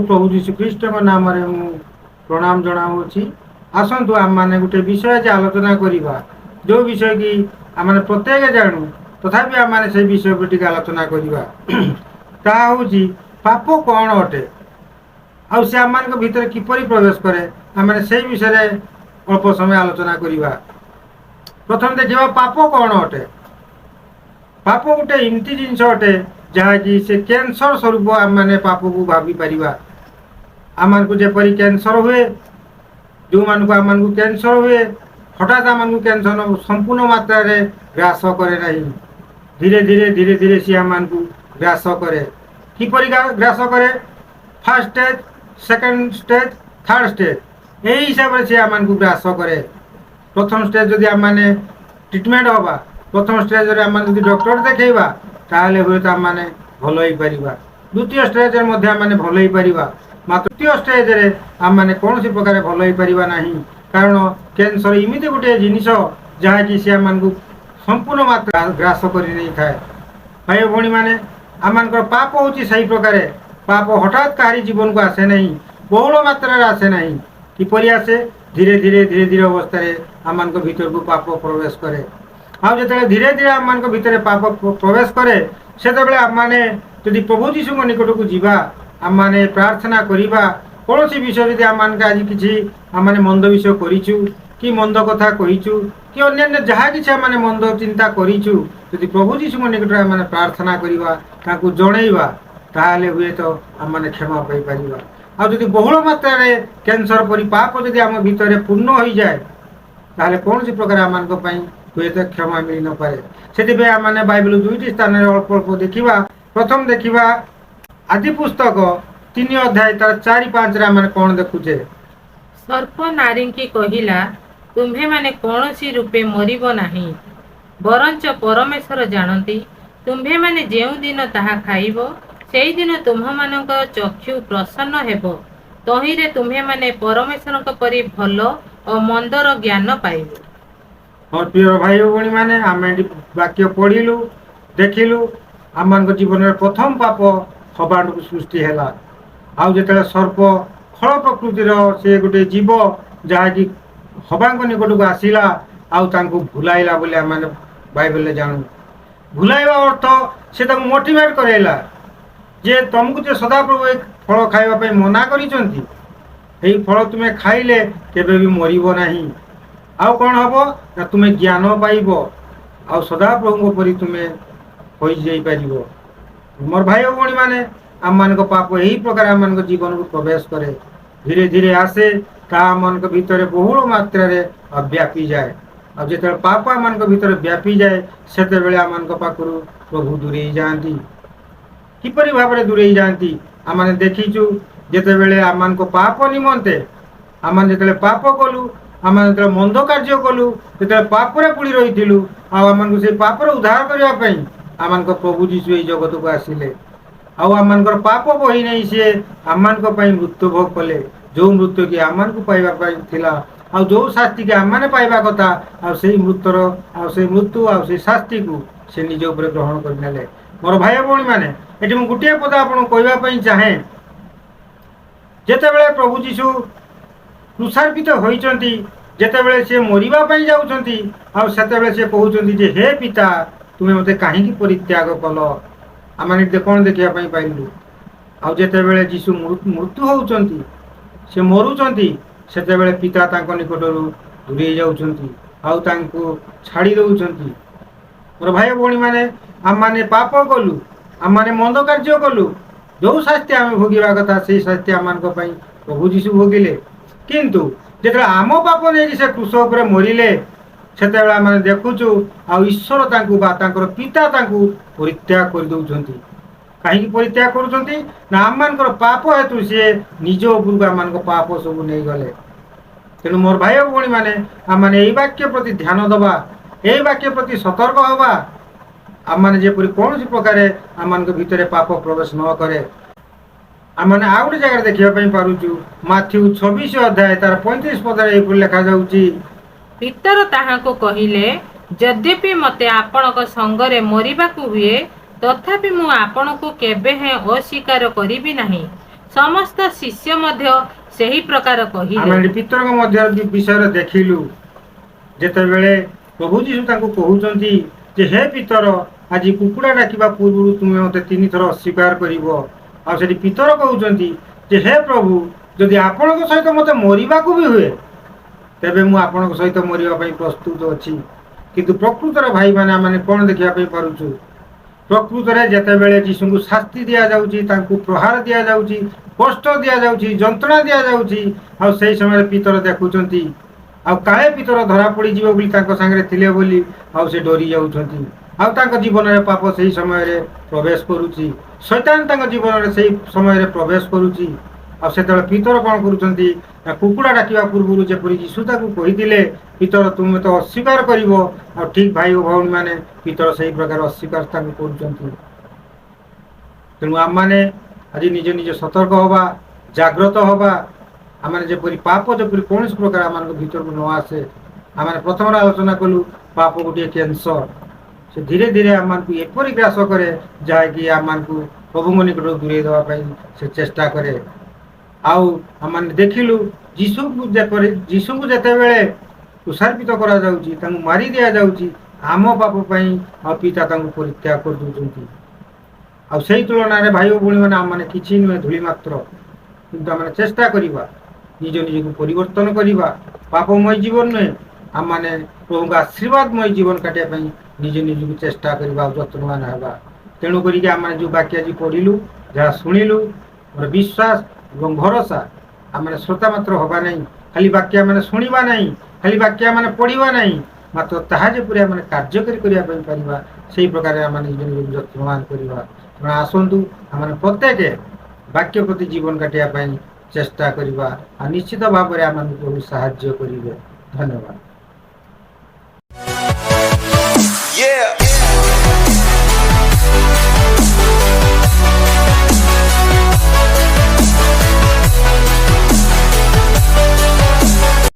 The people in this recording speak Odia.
ପ୍ରଭୁ ଯୀଶୁ ଖ୍ରୀଷ୍ଟଙ୍କ ନାମରେ ମୁଁ ପ୍ରଣାମ ଜଣାଉଅଛି। ଆସନ୍ତୁ, ଆମମାନେ ଗୋଟେ ବିଷୟ ଆଜି ଆଲୋଚନା କରିବା, ଯେଉଁ ବିଷୟ କି ଆମମାନେ ପ୍ରତ୍ୟେକ ଜାଣୁ, ତଥାପି ଆମମାନେ ସେଇ ବିଷୟ ଉପରେ ଟିକେ ଆଲୋଚନା କରିବା। ତାହା ହେଉଛି ପାପ କ'ଣ ଅଟେ ଆଉ ସେ ଆମମାନଙ୍କ ଭିତରେ କିପରି ପ୍ରବେଶ କରେ। ଆମମାନେ ସେଇ ବିଷୟରେ ଅଳ୍ପ ସମୟ ଆଲୋଚନା କରିବା। ପ୍ରଥମେ ଦେଖିବା ପାପ କ'ଣ ଅଟେ। ପାପ ଗୋଟେ ଏମିତି ଜିନିଷ ଅଟେ, ଯାହାକି ସେ କ୍ୟାନ୍ସର ସ୍ୱରୂପ ଆମମାନେ ପାପକୁ ଭାବି ପାରିବା। ଆମମାନଙ୍କୁ ଯେପରି କ୍ୟାନ୍ସର ହୁଏ, ଯେଉଁମାନଙ୍କୁ ଆମମାନଙ୍କୁ କ୍ୟାନ୍ସର ହୁଏ, ହଠାତ୍ ଆମମାନଙ୍କୁ କ୍ୟାନ୍ସର ସମ୍ପୂର୍ଣ୍ଣ ମାତ୍ରାରେ ଗ୍ରାସ କରେ ନାହିଁ। ଧୀରେ ଧୀରେ ଧୀରେ ଧୀରେ ସିଏ ଆମମାନଙ୍କୁ ଗ୍ରାସ କରେ। କିପରି ଗ୍ରାସ କରେ? First stage, second stage, third stage, ଏହି ହିସାବରେ ସିଏ ଆମମାନଙ୍କୁ ଗ୍ରାସ କରେ। ପ୍ରଥମ ଷ୍ଟେଜ୍ ଯଦି ଆମମାନେ ଟ୍ରିଟମେଣ୍ଟ ହେବା, ପ୍ରଥମ ଷ୍ଟେଜ୍ରେ ଆମମାନେ ଯଦି ଡକ୍ଟର ଦେଖେଇବା, ତାହେଲେ ହୁଏତ ଆମମାନେ ଭଲ ହେଇପାରିବା। ଦ୍ୱିତୀୟ ଷ୍ଟେଜ୍ରେ ମଧ୍ୟ ଆମମାନେ ଭଲ ହେଇପାରିବା। ମାତ୍ର ତୃତୀୟ ଷ୍ଟେଜ୍ରେ ଆମମାନେ କୌଣସି ପ୍ରକାର ଭଲ ହେଇପାରିବା ନାହିଁ, କାରଣ କ୍ୟାନ୍ସର ଏମିତି ଗୋଟିଏ ଜିନିଷ, ଯାହାକି ସେ ଆମମାନଙ୍କୁ ସମ୍ପୂର୍ଣ୍ଣ ମାତ୍ରା ଗ୍ରାସ କରି ନେଇଥାଏ। ଭାଇ ଭଉଣୀମାନେ, ଆମମାନଙ୍କର ପାପ ହେଉଛି ସେହି ପ୍ରକାରେ। ପାପ ହଠାତ୍ କାହାରି ଜୀବନକୁ ଆସେ ନାହିଁ, ବହୁଳ ମାତ୍ରାରେ ଆସେ ନାହିଁ। କିପରି ଆସେ? ଧୀରେ ଧୀରେ ଧୀରେ ଧୀରେ ଅବସ୍ଥାରେ ଆମମାନଙ୍କ ଭିତରକୁ ପାପ ପ୍ରବେଶ କରେ। ଆଉ ଯେତେବେଳେ ଧୀରେ ଧୀରେ ଆମମାନଙ୍କ ଭିତରେ ପାପ ପ୍ରବେଶ କରେ, ସେତେବେଳେ ଆମମାନେ ଯଦି ପ୍ରଭୁ ଯୀଶୁଙ୍କ ନିକଟକୁ ଯିବା, ଆମମାନେ ପ୍ରାର୍ଥନା କରିବା, କୌଣସି ବିଷୟ ଯଦି ଆମମାନଙ୍କ ଆଜି କିଛି ଆମମାନେ ମନ୍ଦ ବିଷୟ କରିଛୁ କି ମନ୍ଦ କଥା କହିଛୁ କି ଅନ୍ୟାନ୍ୟ ଯାହା କିଛି ଆମମାନେ ମନ୍ଦ ଚିନ୍ତା କରିଛୁ, ଯଦି ପ୍ରଭୁ ଯୀଶୁଙ୍କ ନିକଟରେ ଆମମାନେ ପ୍ରାର୍ଥନା କରିବା, ତାଙ୍କୁ ଜଣେଇବା, ତାହେଲେ ହୁଏତ ଆମମାନେ କ୍ଷମା ପାଇପାରିବା। ଆଉ ଯଦି ବହୁଳ ମାତ୍ରାରେ କ୍ୟାନ୍ସର ପରି ପାପ ଯଦି ଆମ ଭିତରେ ପୂର୍ଣ୍ଣ ହୋଇଯାଏ, ତାହେଲେ କୌଣସି ପ୍ରକାର ଆମମାନଙ୍କ ପାଇଁ ହୁଏତ କ୍ଷମା ମିଳି ନପାରେ। ସେଥିପାଇଁ ଆମମାନେ ବାଇବେଲ ଦୁଇଟି ସ୍ଥାନରେ ଅଳ୍ପ ଅଳ୍ପ ଦେଖିବା। ପ୍ରଥମ ଦେଖିବା ଆଦି ପୁସ୍ତକ 3 ଅଧ୍ୟାୟ ତାର 4-5ରେ ଆମେ କ'ଣ ଦେଖୁଛେ? ସର୍ପ ନାରୀଙ୍କି କହିଲା, "ତୁମ୍ଭେମାନେ କୌଣସି ରୂପେ ମରିବ ନାହିଁ। ବରଞ୍ଚ ପରମେଶ୍ୱର ଜାଣନ୍ତି, ତୁମ୍ଭେମାନେ ଯେଉଁଦିନ ତାହା ଖାଇବ, ସେଇଦିନ ତୁମ୍ଭମାନଙ୍କ ଚକ୍ଷୁ ପ୍ରସନ୍ନ ହେବ। ତହିଁରେ ତୁମ୍ଭେମାନେ ପରମେଶ୍ୱରଙ୍କ ପରି ଭଲ ଓ ମନ୍ଦର ଜ୍ଞାନ ପାଇବ।" ମୋର ପ୍ରିୟ ଭାଇ ଭଉଣୀମାନେ, ଆମେ ଏଠି ବାକ୍ୟ ପଢ଼ିଲୁ, ଦେଖିଲୁ, ଆମମାନଙ୍କ ଜୀବନରେ ପ୍ରଥମ ପାପ ହବାଠୁ ସୃଷ୍ଟି ହେଲା। ଆଉ ଯେତେବେଳେ ସର୍ପ ଖଳ ପ୍ରକୃତିର ସେ ଗୋଟେ ଜୀବ, ଯାହାକି ହବାଙ୍କ ନିକଟକୁ ଆସିଲା ଆଉ ତାଙ୍କୁ ଭୁଲାଇଲା ବୋଲି ଆମେ ବାଇବେଲରେ ଜାଣୁ। ଭୁଲାଇବା ଅର୍ଥ ସେ ତାଙ୍କୁ ମୋଟିଭେଟ୍ କରାଇଲା ଯେ ତମକୁ ଯେ ସଦାପ୍ରଭୁ ଏ ଫଳ ଖାଇବା ପାଇଁ ମନା କରିଛନ୍ତି, ଏହି ଫଳ ତୁମେ ଖାଇଲେ କେବେ ବି ମରିବ ନାହିଁ। ଆଉ କ'ଣ ହବ ନା ତୁମେ ଜ୍ଞାନ ପାଇବ ଆଉ ସଦାପ୍ରଭୁଙ୍କ ପରି ତୁମେ ହୋଇଯାଇପାରିବ। ମୋର ଭାଇ ଓ ଭଉଣୀମାନେ, ଆମମାନଙ୍କ ପାପ ଏହି ପ୍ରକାର ଆମମାନଙ୍କ ଜୀବନକୁ ପ୍ରବେଶ କରେ। ଧୀରେ ଧୀରେ ଆସେ, ତାହା ଆମମାନଙ୍କ ଭିତରେ ବହୁଳ ମାତ୍ରାରେ ବ୍ୟାପିଯାଏ। ଆଉ ଯେତେବେଳେ ପାପ ଆମମାନଙ୍କ ଭିତରେ ବ୍ୟାପିଯାଏ, ସେତେବେଳେ ଆମମାନଙ୍କ ପାଖରୁ ପ୍ରଭୁ ଦୂରେଇ ଯାଆନ୍ତି। କିପରି ଭାବରେ ଦୂରେଇ ଯାଆନ୍ତି? ଆମମାନେ ଦେଖିଛୁ, ଯେତେବେଳେ ଆମମାନଙ୍କ ପାପ ନିମନ୍ତେ ଆମମାନେ ଯେତେବେଳେ ପାପ କଲୁ, ଆମମାନେ ଯେତେବେଳେ ମନ୍ଦ କାର୍ଯ୍ୟ କଲୁ, ଯେତେବେଳେ ପାପରେ ବୁଡ଼ି ରହିଥିଲୁ, ଆଉ ଆମମାନଙ୍କୁ ସେଇ ପାପର ଉଦ୍ଧାର କରିବା ପାଇଁ ଆମମାନଙ୍କ ପ୍ରଭୁ ଯୀଶୁ ଏଇ ଜଗତକୁ ଆସିଲେ। ଆଉ ଆମମାନଙ୍କର ପାପ ବହି ନେଇ ସିଏ ଆମମାନଙ୍କ ପାଇଁ ମୃତ୍ୟୁ ଭୋଗ କଲେ। ଯେଉଁ ମୃତ୍ୟୁ କି ଆମମାନଙ୍କୁ ପାଇବା ପାଇଁ ଥିଲା ଆଉ ଯେଉଁ ଶାସ୍ତିକି ଆମମାନେ ପାଇବା କଥା, ଆଉ ସେଇ ମୃତ୍ୟୁର ଆଉ ସେଇ ମୃତ୍ୟୁ ଆଉ ସେଇ ଶାସ୍ତିକୁ ସେ ନିଜ ଉପରେ ଗ୍ରହଣ କରିନେଲେ। ମୋର ଭାଇ ଭଉଣୀମାନେ, ଏଠି ମୁଁ ଗୋଟିଏ ପଦ ଆପଣଙ୍କୁ କହିବା ପାଇଁ ଚାହେଁ। ଯେତେବେଳେ ପ୍ରଭୁ ଯୀଶୁ କ୍ରୁଶାର୍ପିତ ହୋଇଛନ୍ତି, ଯେତେବେଳେ ସେ ମରିବା ପାଇଁ ଯାଉଛନ୍ତି, ଆଉ ସେତେବେଳେ ସେ କହୁଛନ୍ତି ଯେ "ହେ ପିତା, ତୁମେ ମୋତେ କାହିଁକି ପରିତ୍ୟାଗ କଲ?" ଆମେ କ'ଣ ଦେଖିବା ପାଇଁ ପାଇଲୁ? ଆଉ ଯେତେବେଳେ ଯୀଶୁ ମୃତ୍ୟୁ ହେଉଛନ୍ତି, ସେ ମରୁଛନ୍ତି, ସେତେବେଳେ ପିତା ତାଙ୍କ ନିକଟରୁ ଦୂରେଇ ଯାଉଛନ୍ତି ଆଉ ତାଙ୍କୁ ଛାଡ଼ି ଦେଉଛନ୍ତି। ମୋର ଭାଇ ଭଉଣୀମାନେ, ଆମମାନେ ପାପ କଲୁ, ଆମମାନେ ମନ୍ଦ କାର୍ଯ୍ୟ କଲୁ। ଯେଉଁ ଶାସ୍ତି ଆମେ ଭୋଗିବା କଥା, ସେଇ ଶାସ୍ତି ଆମମାନଙ୍କ ପାଇଁ ପ୍ରଭୁ ଯୀଶୁ ଭୋଗିଲେ। କିନ୍ତୁ ଯେତେବେଳେ ଆମ ପାପ ନେଇକି ସେ କ୍ରୁଶ ଉପରେ ମରିଲେ, ସେତେବେଳେ ଆମେ ଦେଖୁଛୁ ଆଉ ଈଶ୍ୱର ତାଙ୍କୁ ବା ତାଙ୍କର ପିତା ତାଙ୍କୁ ପରିତ୍ୟାଗ କରିଦେଉଛନ୍ତି। କାହିଁକି ପରିତ୍ୟାଗ କରୁଛନ୍ତି ନା ଆମମାନଙ୍କର ପାପ ହେତୁ ସିଏ ନିଜ ଉପରକୁ ଆମମାନଙ୍କ ପାପ ସବୁ ନେଇଗଲେ। ତେଣୁ ମୋର ଭାଇ ଓ ଭଉଣୀମାନେ, ଆମମାନେ ଏଇ ବାକ୍ୟ ପ୍ରତି ଧ୍ୟାନ ଦେବା, ଏଇ ବାକ୍ୟ ପ୍ରତି ସତର୍କ ହେବା, ଆମମାନେ ଯେପରି କୌଣସି ପ୍ରକାରେ ଆମମାନଙ୍କ ଭିତରେ ପାପ ପ୍ରବେଶ ନ କରେ। ଆମମାନେ ଆଉ ଗୋଟେ ଜାଗାରେ ଦେଖିବା ପାଇଁ ପାରୁଛୁ, ମାଥ୍ୟୁ 26 ଅଧ୍ୟାୟ ତାର 35 ପଦରେ ଏହିପରି ଲେଖାଯାଉଛି। ପିତର ତାହାଙ୍କୁ କହିଲେ, "ଯଦ୍ୟପି ମୋତେ ଆପଣଙ୍କ ସଙ୍ଗରେ ମରିବାକୁ ହୁଏ, ତଥାପି ମୁଁ ଆପଣଙ୍କୁ କେବେ ହେଁ ଅସ୍ୱୀକାର କରିବି ନାହିଁ।" ସମସ୍ତ ଶିଷ୍ୟ ମଧ୍ୟ ସେହି ପ୍ରକାର ଆମେ କହିଲେ। ଏଠି ପିତରଙ୍କ ମଧ୍ୟ ବିଷୟରେ ଦେଖିଲୁ, ଯେତେବେଳେ ପ୍ରଭୁ ଯୀଶୁ ତାଙ୍କୁ କହୁଛନ୍ତି ଯେ ହେ ପିତର, ଆଜି କୁକୁଡ଼ା ଡାକିବା ପୂର୍ବରୁ ତୁମେ ମୋତେ ତିନିଥର ଅସ୍ୱୀକାର କରିବ। ଆଉ ସେଠି ପିତର କହୁଛନ୍ତି ଯେ ହେ ପ୍ରଭୁ, ଯଦି ଆପଣଙ୍କ ସହିତ ମୋତେ ମରିବାକୁ ବି ହୁଏ, ତେବେ ମୁଁ ଆପଣଙ୍କ ସହିତ ମରିବା ପାଇଁ ପ୍ରସ୍ତୁତ ଅଛି। କିନ୍ତୁ ପ୍ରକୃତରେ ଭାଇମାନେ, ଆମେ କ'ଣ ଦେଖିବା ପାଇଁ ପାରୁଛୁ? ପ୍ରକୃତରେ ଯେତେବେଳେ ଯୀଶୁଙ୍କୁ ଶାସ୍ତି ଦିଆଯାଉଛି, ତାଙ୍କୁ ପ୍ରହାର ଦିଆଯାଉଛି, କଷ୍ଟ ଦିଆଯାଉଛି, ଯନ୍ତ୍ରଣା ଦିଆଯାଉଛି, ଆଉ ସେଇ ସମୟରେ ପିତର ଦେଖୁଛନ୍ତି, ଆଉ କାଳେ ପିତର ଧରା ପଡ଼ିଯିବ ବୋଲି, ତାଙ୍କ ସାଙ୍ଗରେ ଥିଲେ ବୋଲି, ଆଉ ସେ ଡରି ଯାଉଛନ୍ତି। ଆଉ ତାଙ୍କ ଜୀବନରେ ପାପ ସେଇ ସମୟରେ ପ୍ରବେଶ କରୁଛି, ଶୈତାନ ତାଙ୍କ ଜୀବନରେ ସେଇ ସମୟରେ ପ୍ରବେଶ କରୁଛି। ଆଉ ସେତେବେଳେ ପିତର କ'ଣ କରୁଛନ୍ତି ନା, କୁକୁଡ଼ା ଡାକିବା ପୂର୍ବରୁ ଯେପରି ଯୀଶୁ ତାକୁ କହିଥିଲେ, ପିତର, ତୁମେ ତ ଅସ୍ୱୀକାର କରିବ, ଆଉ ଠିକ୍ ଭାଇ ଓ ଭଉଣୀମାନେ, ପିତର ସେଇ ପ୍ରକାର ଅସ୍ୱୀକାର ତାଙ୍କୁ କରୁଛନ୍ତି। ତେଣୁ ଆମମାନେ ଆଜି ନିଜ ନିଜ ସତର୍କ ହବା, ଜାଗ୍ରତ ହବା। ଆମମାନେ ଯେପରି ପାପ ଯେପରି କୌଣସି ପ୍ରକାର ଆମମାନଙ୍କ ଭିତରକୁ ନ ଆସେ। ଆମମାନେ ପ୍ରଥମରେ ଆଲୋଚନା କଲୁ, ପାପ ଗୋଟିଏ କ୍ୟାନ୍ସର। ସେ ଧୀରେ ଧୀରେ ଆମମାନଙ୍କୁ ଏପରି ଗ୍ରାସ କରେ, ଯାହାକି ଆମମାନଙ୍କୁ ପ୍ରଭୁଙ୍କ ନିକଟରୁ ଦୂରେଇ ଦେବା ପାଇଁ ସେ ଚେଷ୍ଟା କରେ। ଆଉ ଆମମାନେ ଦେଖିଲୁ, ଯୀଶୁଙ୍କୁ ଯେପରି, ଯୀଶୁଙ୍କୁ ଯେତେବେଳେ କ୍ରୁଶାର୍ପିତ କରାଯାଉଛି, ତାଙ୍କୁ ମାରି ଦିଆଯାଉଛି ଆମ ପାପ ପାଇଁ, ଆଉ ପିତା ତାଙ୍କୁ ପରିତ୍ୟାଗ କରିଦେଉଛନ୍ତି। ଆଉ ସେଇ ତୁଳନାରେ ଭାଇ ଓ ଭଉଣୀମାନେ, ଆମମାନେ କିଛି ନୁହେଁ, ଧୂଳି ମାତ୍ର। କିନ୍ତୁ ଆମେ ଚେଷ୍ଟା କରିବା, ନିଜ ନିଜକୁ ପରିବର୍ତ୍ତନ କରିବା। ପାପମୟ ଜୀବନ ନୁହେଁ, ଆମମାନେ ପ୍ରଭୁଙ୍କ ଆଶୀର୍ବାଦମୟ ଜୀବନ କାଟିବା ପାଇଁ ନିଜ ନିଜକୁ ଚେଷ୍ଟା କରିବା ଆଉ ଯତ୍ନବାନ ହେବା। ତେଣୁ କରିକି ଆମମାନେ ଯେଉଁ ବାକ୍ୟ ଆଜି ପଢ଼ିଲୁ, ଯାହା ଶୁଣିଲୁ, ମୋର ବିଶ୍ୱାସ ଏବଂ ଭରସା, ଆମମାନେ ଶ୍ରୋତା ମାତ୍ର ହେବା ନାହିଁ, ଖାଲି ବାକ୍ୟ ଆମେ ଶୁଣିବା ନାହିଁ, ଖାଲି ବାକ୍ୟ ଆମେ ପଢ଼ିବା ନାହିଁ, ମାତ୍ର ତାହା ଯେପରି ଆମେ କାର୍ଯ୍ୟକାରୀ କରିବା ପାଇଁ ପାରିବା, ସେଇ ପ୍ରକାର ଆମେ ନିଜ ନିଜକୁ ଯତ୍ନବାନ କରିବା। ତେଣୁ ଆସନ୍ତୁ, ଆମେ ପ୍ରତ୍ୟେକ ବାକ୍ୟ ପ୍ରତି ଜୀବନ କାଟିବା ପାଇଁ ଚେଷ୍ଟା କରିବା, ଆଉ ନିଶ୍ଚିତ ଭାବରେ ଆମମାନଙ୍କୁ ପ୍ରଭୁ ସାହାଯ୍ୟ କରିବେ। ଧନ୍ୟବାଦ। Yeah.